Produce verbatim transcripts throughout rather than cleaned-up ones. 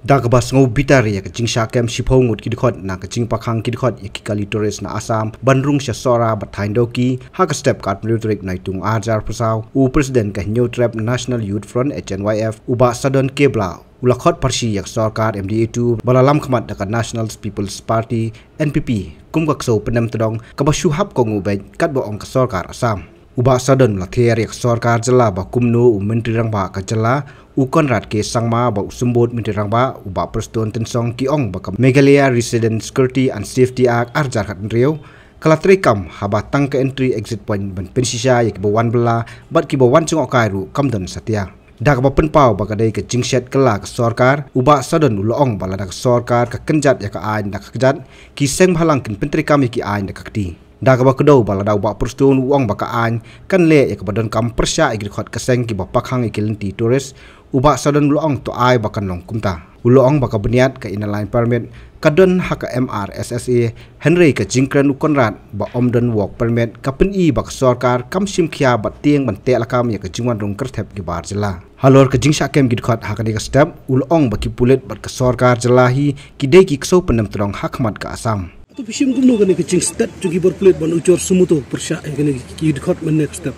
Da kaba sngewbitar ïa ka jingshah kem shiphew ngut ki dkhot na ka jingpakhang ki dkhot ïa ki kali tourist na Assam ban rung sha Sohra bad thaiñ Dawki, ha ka step ka arphew tarik Naitung arhajar arphew, u President ka Hynñiewtrep National Youth Front, H N Y F, u Bah Sadon K Blah, u la khot pharshi ïa ka sorkar M D A two ba la lam khmat da ka National People's Party, N P P, kum ka ksew pyndem tdong kaba shu hap kohnguh beit katba ong ka sorkar Assam. U Bah Sadon u la thiah ïa ka sorkar jylla ba kumno u Myntri Rangbah ka jylla, u Conrad K Sangma, bad u Symbud Myntri Rangbah, u Bah Prestone Tynsong, ki ong ba ka Meghalaya Resident Security and Safety Act arhajar khathynriew ka la treikam haba tang ka entry exit point ban pynshisha ïa kiba wan bylla bad kiba wan jngohkai ruh kam don satia. Da kaba pynpaw ba ka dei ka jingshet kylla ka sorkar, u Bah Sadon u la ong ba lada ka sorkar ka kynjat ïa ka aiñ da ka kjat, ki seng bhalang kin pyntreikam ïa ki aiñ da ka kti. Da kaba kdew ba lada u Bah Prestone u ong ba ka aiñ kan leh ïa kaba donkam pyrshah ïa ki dkhot ka seng kiba pakhang ïa ki lynti tourist, u Bah Sadon u la ong to ai ba kan long kumta. U la ong ba ka bniat ka Inner Line Permit ka don ha ka M R S S A, hynrei ka jingkren u Conrad ba ym don work permit ka pyni ba ka sorkar kam shim khia bad tieng ban teh lakam ïa ka jingwan rung kyrthep ki bar jylla. Halor ka jingshah kem ki dkhot ha kane ka step, u la ong ba ki pulit bad ka sorkar jylla hi ki dei ki ksew pyndem tdong ha khmat ka Assam. To phi shim kumno kane ka jingstet jong ki bor pulit ban ujor sumoto pyrshah ïa kane ki dkhot mynne ka step?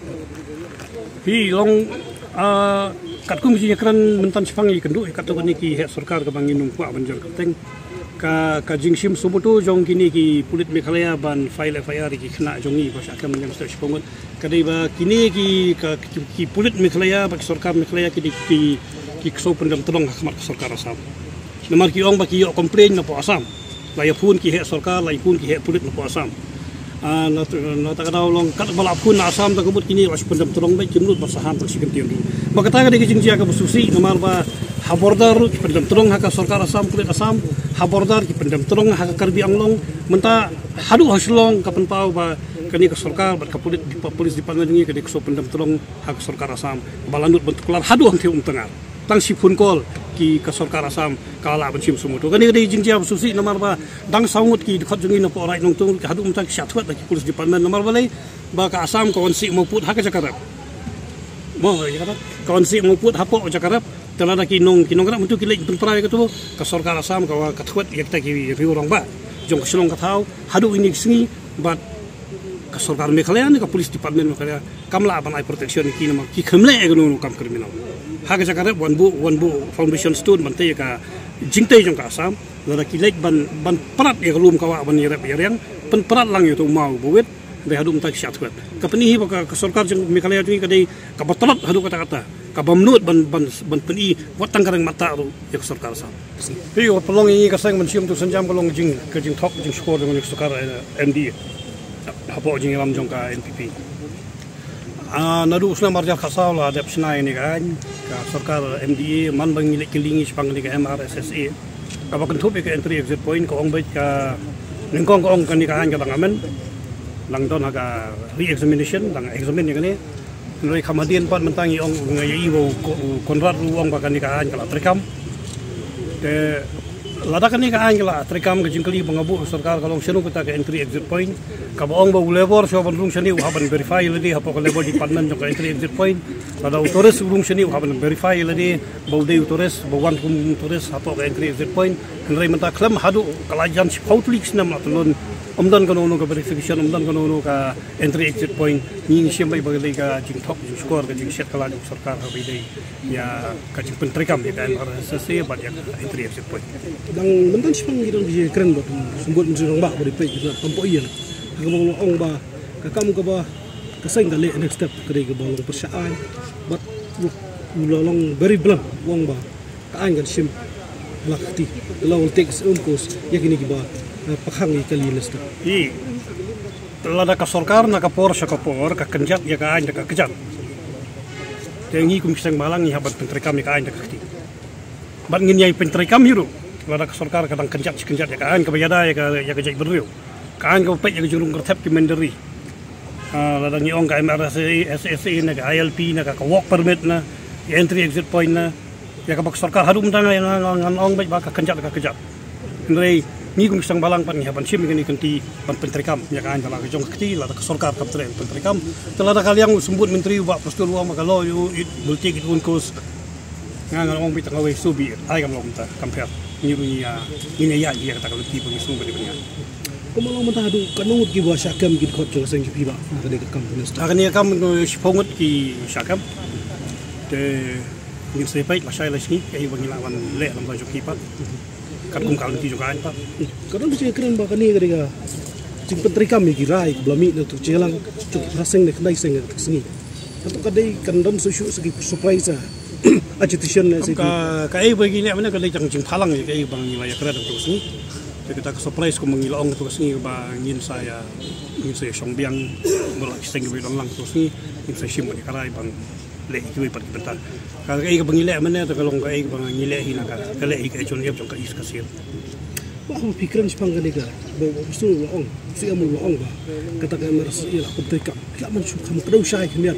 Phi long, ah, katkum ki jingkren mynta shaphang ïa kynduh ïa katto katne ki heh sorkar kaba ngi nym kwah ban jur kyrteng. Ka, ka jingshim sumoto jong kine ki pulit Meghalaya ban file F I R ïa ki khynnah jong ngi ba shah kem mynne ka step shiphew ngut. Ka dei ba kine ki, ka, ki, ki pulit Meghalaya bad ki sorkar Meghalaya ki dei ki, ki ksew pyndem tdong ha khmat ka sorkar Assam. Namar ki ong ba ki ïoh complain na poh Assam. La ïa phone ki heh sorkar, la ïa phone ki heh pulit na poh Assam. Ah, na, na kata ka daw long katba la phone na Assam da ka mut kine la shu pyndem tdong beit, kim nud ban sah tang shi kyntien ruh. Ba kata ka dei ka jingjia kaba sngewsih namar ba ha border ruh ki pyndem tdong ha ka sorkar Assam, pulit Assam, ha border ki pyndem tdong ha ka Karbi Anglong, mynta haduh ha Shillong ka pynpaw ba kane ka sorkar bad ka pulit, police department ngi ka dei ka ksew pyndem tdong ha ka sorkar Assam, ba la nud ban tuklar haduh hangtei Umtngar. Tang shi phone call ki ka sorkar Assam ka lah ban shim sumoto. Kane ka dei jingjia ba sngewsih namar ba dang saw ngut ki dkhot jong ngi na poh Raid Nongtung ruh haduh mynta ki shah thwet da ki police department namar balei ba ka Assam ka wan sih mawpud ha ka jaka rep. Mo, ka jaka rep. Ka wan sih mawpud hapoh ka jaka rep. Te lada ki nong, ki nongrep mynta ki leit pynpra ïa kato, ka sorkar Assam ka wan ka thwet ïa kita ki riew rangbah jong ka shnong ka thaw haduh kine ki sngi bad ka sorkar Meghalaya ne ka police department Meghalaya kam lah ban ai protection ïa ki namar ki khlem leh ïa kano kano kam criminal. Ha ka jaka rep wan buh, wan buh foundation stone ban tei ïa ka jingtei jong ka Assam. Lada ki leit ban, ban prat ïa ka lum ka wah ban ïarep ïariang, pynprat lang ïa uto u maw ba wit, dei haduh mynta ki shah thwet. Ka pyni hi ba ka, ka sorkar jong Meghalaya jong ngi ka dei kaba tlot haduh katta katta, kaba mut ban, ban, ban pyni wat tang ka reng matta ruh ïa ka sorkar Assam. Phi, ka pynlong ïa ngi ka seng ban shim tu sienjam ka long jing, ka jingthok jingshukor jong ka sorkar, eh, M D A hapoh jingïalam jong ka N P P. Ah, naduh u snem arhajar khatsaw la dep shna ïa kane ka aiñ ka sorkar M D A, man ba ngi leit kylli ngi shaphang kane ka M R S S A kaba kynthup ïa ka entry exit point, ka ong beit ka, nyngkong ka ong kane ka aiñ ka dang amend, dang don ha ka re-examination, dang examine ïa kane. Hynrei kham hadien pat mynta ngi ong, ngi ïohi ba u Ko-, u Conrad ruh u ong ba kane ka aiñ ka la treikam. Te lada kane ka aiñ ka la treikam, ka jingkylli ba nga buh ha sorkar ka long shano kata ka entry exit point. Kaba ong ba u labour shuwa ban rung shane u hap ban verify ïa lade hapoh ka labour department jong ka entry exit point. Lada u tourist u rung shane u hap ban verify ïa lade ba u dei u tourist, ba wan kum u tourist hapoh ka entry exit point. Hynrei mynta khlem haduh ka la jan shiphew tylli ki snem la tyllun, ym don kano kano ka verification, ym don kano kano ka entry exit point. Ngi ngi shem beit ba ka dei ka jingthok jingshukor, ka jingshet kylla jong ka sorkar ha ba ïadei ïa ka jingpyntreikam ïa ka M R S S A bad ïa ka entry exit point. Dang mynta shaphang ngi don ka jingkren bad u Symbud Myntri Rangbah ba dei peit ka tam poi ïa la. Kaba long ong ba ka kam kaba ka seng ka leh next step ka dei kaba long pyrshah aiñ bad u, u la long very blunt, u ong ba ka aiñ kan shim la ka kti. The law will take its own course ïa kine kiba, eh, pakhang ïa ka kali next step. Hi. Lada ka sorkar na ka por sha ka por ka kynjat ïa ka aiñ da ka kjat, te ngi kum ki seng bhalang ngi hap ban pyntreikam ïa ka aiñ da ka kti. Bad ngin ïai pyntreikam hi ruh lada ka sorkar ka dang kynjat shi kynjat ïa ka aiñ kaba ïada ïa ka, ïa ka jaitbynriew, ka aiñ kaba peit ïa ka jingrung kyrthep ki mynder ri. Ah, lada ngi ong ka M R S S A ne ka I L P ne ka, ka work permit ne, entry exit point ne, ïa kaba ka sorkar haduh mynta nga, nga, nga, ngan ong beit ba ka kynjat ka kjat. Hynrei ngi kum ki seng bhalang pat ngi hap ban shim ïa kane ka kynti ban pyntreikam ïa ka aiñ da la ka jong ka kti, lada ka sorkar kam treh ban pyntreikam. Te lada ka liang u Symbud Myntri u Bah Prestone u ong ba ka law, it will take its own course. Nga nga ong bit nga wei subi ai kam long ta kam pher. Ngi ru ngi ya ngi ne ya ya ta ka lenti ba ngi sung ba di banya. Kumba long mynta haduh katno ngut ki ba shah kem ki dkhot jong ka seng jong phi ba ka dei ka kam minister. Ha kane ka kam shiphew ngut ki shah kem. Te ngin sa peit lashai lashngi kaei ba ngi lah ban leh lyngba jong ki pat. Katkum ka lynti jong ka aiñ pat. Ka don ka jingkren ba kane ka dei ka jingpyntreikam ïa ki rai ba la mih na ka jingïalang jong ki phra seng ne khyndai seng ka sngi. Kato ka dei kan don shuh shuh sa ki surprise, agitation ne sa ki. Ka kaei ba ngi leh mynne ka dei tang jingphalang ïa kaei ba ngi la ïakren ha kato ka sngi. Te kata ka surprise kumba ngi la ong kato ka sngi ba ngin sa ïa ngin sa ïa shong biang ba la ki seng kiba don lang kato ka sngi ngin sa shim bad ïa ka rai ban leh ïa kiwei pat ki bynta. Ka kaei kaba ngi leh mynne te ka long kaei kaba ngi leh hi na ka ka leh hi ka H one F jong ka East Khasi Hills. Ba haba phi kren shaphang kane ka ba ba shu la ong shu em la ong ba kata ka M R S E la pyntrei kam ki la man shu kham kdew shai khyndiat.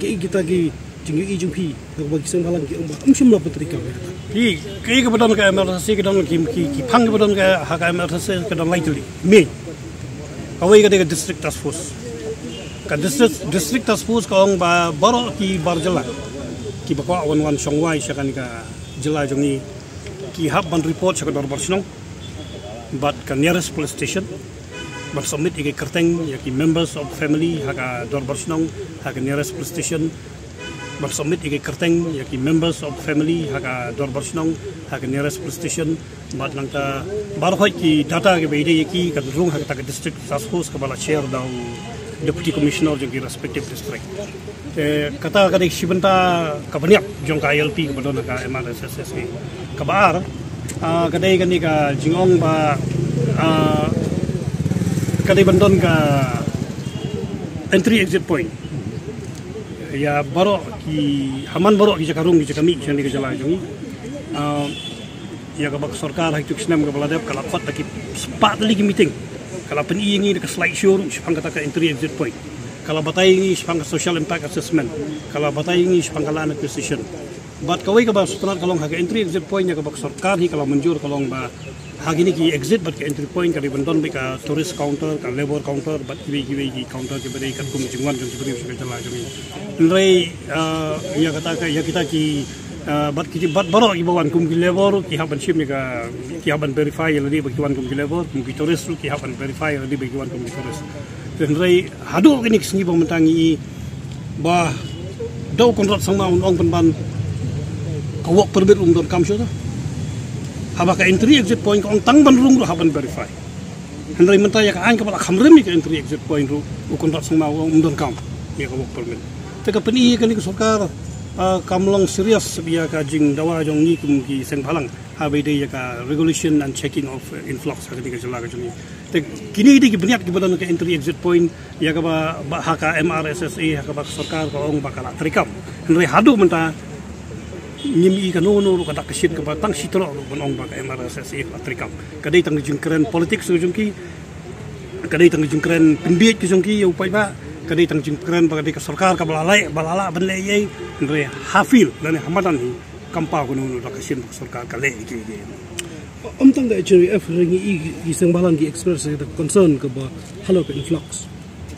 Kaei kita ki jingïohi jong phi kaba ki seng bhalang ki ong ba ym shym la pyntrei kam. Ki kaei kaba don ka M R S E ka don ki ki ki phang kaba don ka ha ka M R S E ka don lai tylli. Mei. Kawei ka dei ka district task force. Ka district district task force ka ong ba baroh ki bar jylla kiba kwah wan wan shong wai sha kane ka jylla jong ngi ki hap ban report sha ka dorbar shnong bad ka nearest police station ban submit ïa ki kyrteng ïa ki members of family ha ka dorbar shnong ha ka nearest police station ban submit ïa ki kyrteng ïa ki members of family ha ka dorbar shnong ha ka nearest police station. Bad nangta baroh ki data kiba ïadei ïa ki kan rung ha kata ka district task force kaba la chair da u deputy commissioner jong ki respective district. Te kata ka dei shi bynta kaba niap jong ka I L P kaba don ha ka M R S S A. Kaba ar ah, ka dei kane ka jingong ba ah, ka dei ban don ka entry exit point ïa baroh ki ha man baroh ki jaka rung ki jaka mih jong kane ka jylla jong ngi. Ah, ïa kaba ka sorkar ha kitu ki snem kaba la dep ka la khot da ki spah tylli ki meeting. Ka la pyni ïa ngi da ka slide show ruh shaphang kata ka entry exit point. Ka la batai ïa ngi shaphang ka social impact assessment. Ka la batai ïa ngi shaphang ka land acquisition. Bad kawei kaba sngewtynnat ka long ha ka entry exit point ïa kaba ka sorkar hi ka la mynjur ka long ba ha kine ki exit bad ki entry point ka dei ban don beit ka tourist counter, ka labour counter bad kiwei kiwei ki counter kiba dei katkum ka jingwan jong ki briew sha ka jylla jong ngi. Hynrei ah, ïa kata ka ïa kita ki ah, bad ki bad baroh kiba wan kum ki labour ki hap ban shim ïa ka ki hap ban verify ïa lade ba ki wan kum ki labour, kum ki tourist ruh ki hap ban verify ïa lade ba ki wan kum ki tourist. Te hynrei haduh kine ki sngi ba mynta ngi i ba da u Conrad Sangma un ong pynban ka work permit um don kam shuh. Haba ka entry exit point ka ong tang ban rung ruh hap ban verify. Hynrei mynta ïa ka aiñ kaba la kham rim ïa ka entry exit point ruh u Conrad Sangma u ong um don kam ïa ka work permit. Te ka pyni ïa kane ka sorkar ah, kam long serious ïa ka jingdawa jong ngi kum ki seng bhalang. Haba ïadei ïa ka regulation and checking of influx ha kane ka jylla ka jong ngi. Te kine dei ki bniat kiba don ka entry exit point ïa kaba ba ha ka M R S S A ha kaba ka sorkar ka ong ba ka la treikam. Hynrei haduh mynta ngim i kano kano ruh ka dak ka shin kaba tang shi troh ruh ban ong ba ka M R S S A ka la treikam. Ka dei tang ka jingkren politics ka jong ki. Ka dei tang ka jingkren pynbiej ka jong ki ïa u paidbah. Ka dei tang ka jingkren ba ka dei ka sorkar kaba la leh ba la lah ban leh ei ei. Hynrei ha field lane ha madan hi kam paw kano kano da ka shin ba ka sorkar ka leh ei ei. Ym tang ka H R A F ngi i ki seng bhalang ki express ka concern kaba halor ka influx.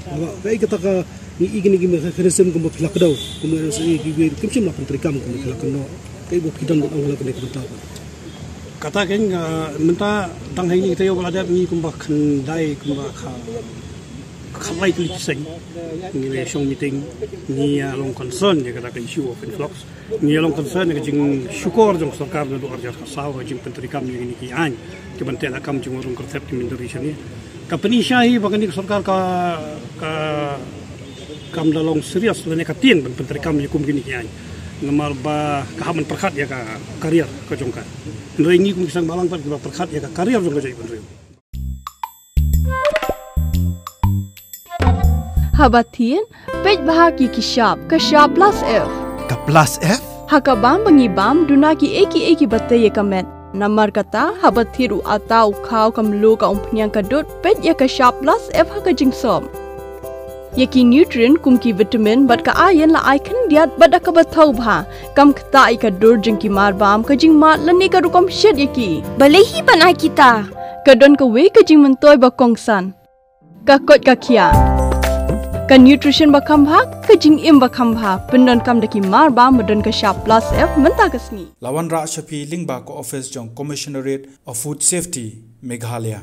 Ba kaei kata ka ngi i kine ki mechanism kumba phi la kdew kumba ki kim shym la pyntreikam kumba phi la kynnoh. Kaei ba phi don ban ong halor kane ka bynta. Kata kein mynta dang ha ine i taïew ba la dep ngi kumba khyndai kumba kha khatlai tylli ki seng ngi la shong meeting ngi ïa long concern ïa kata ka issue of influx. Ngi ïa long concern ïa ka jingshukor jong ka sorkar naduh arhajar khatsaw ka jingpyntreikam ïa kine ki aiñ kiban teh lakam jingwan rung kyrthep ki mynder sha ngi. Ka pyni sha hi ba kane ka sorkar ka ka kam da long serious lane ka tieng ban pyntreikam ïa kum kine ki aiñ. Namar ba ka hap ban pyrkhat ïa ka career ka jong ka. Hynrei ngi kum ki seng bhalang pat kiba pyrkhat ïa ka career jong ka jaitbynriew. Haba thied, peit bha ki ki shap, ka shap plus F. Ka plus F? Ha ka bam ba ngi bam, duna ki ei ki ei kiba tei ïa ka met. Namar kata, haba thied u atta u khaw ka mluh ka umphniang ka dud, peit ïa ka shap plus F ha ka jingsop. Ïa ki nutrient kum ki vitamin bad ka iron la ai khyndiat bad da kaba thaw bha. Kam ktah ïa ka dur jong ki marbam, ka jingmad lane ka rukom shet ïa ki. Balei hi ban ai kita? Ka don kawei ka jingmyntoi ba kongsan. Ka koit ka khiah. Ka nutrition ba kham bha, ka jingim ba kham bha, pyndonkam da ki mar ba, ba don ka shap plus F mynta ka sngi. La wanrah sha phi lyngba ka office jong Commissionerate of Food Safety, Meghalaya.